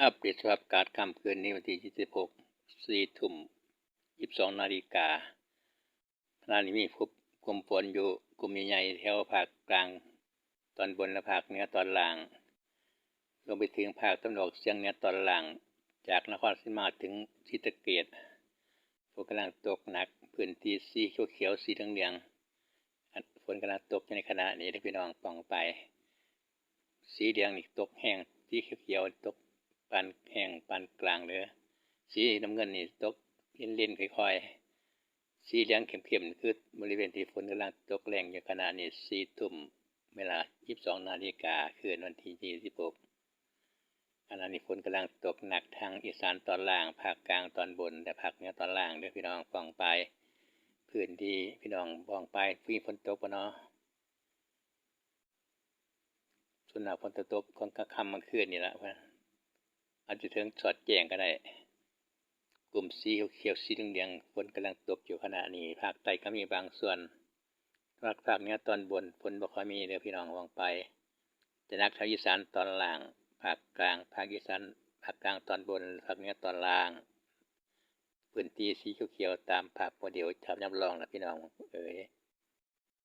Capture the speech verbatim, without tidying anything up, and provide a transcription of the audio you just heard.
อัปเดตสภาพอากาศค่ำคืนนี้วันที่ยี่สิบหก สี่ทุ่ม ยี่สิบสองนาฬิกา ขณะนี้มีพบกลุ่มฝนอยู่กลุ่มใหญ่ๆแถวภาคกลางตอนบนและภาคเหนือตอนล่าง รวมไปถึงภาคตะวันออกเฉียงเหนือตอนล่าง จากนครราชสีมาถึงศรีสะเกษ ฝนกำลังตกหนัก พื้นที่สีเขียวๆ สีเหลืองๆ อัน ฝนกำลังตกอยู่ในขณะนี้เด้อพี่น้อง ป้องไป สีเหลืองนี่ตกแห้ง สีเขียวๆ ตกปานแห้งปานกลางเด้อ สีน้ำเงินนี่ตกเล่นๆ ค่อยๆ สีเหลืองเข้มๆ คือบริเวณที่ฝนกำลังตกแรงอยู่ขณะนี้ สี่ทุ่ม เวลา ยี่สิบสองนาฬิกา คืนวันที่ยี่สิบหก ขณะนี้ฝนกำลังตกหนักทางอีสานตอนล่าง ภาคกลางตอนบน และภาคเหนือตอนล่างเด้อพี่น้อง ป้องไป พื้นที่พี่น้องป้องไป มีฝนตกบ่เนาะ ส่วนมากฝนจะตกก่อนกลางค่ำกลางคืนนี่ล่ะ อาจจะถึงสอดแจ้งก็ได้ กลุ่มสีเขียวๆ สีเหลืองๆ ฝนกำลังตกอยู่ขณะนี้ ภาคใต้ก็มีบางส่วน ภาค ภาคเหนือตอนบนฝนบ่ค่อยมีเด้อพี่น้อง ป้องไป จะหนักแถวอีสานตอนล่าง ภาคกลาง ภาคอีสาน ภาคกลางตอนบน ภาคเหนือตอนล่าง พื้นที่สีเขียวๆ ตามภาพโมเดล ภาพจำลองนะพี่น้องเอ๋ย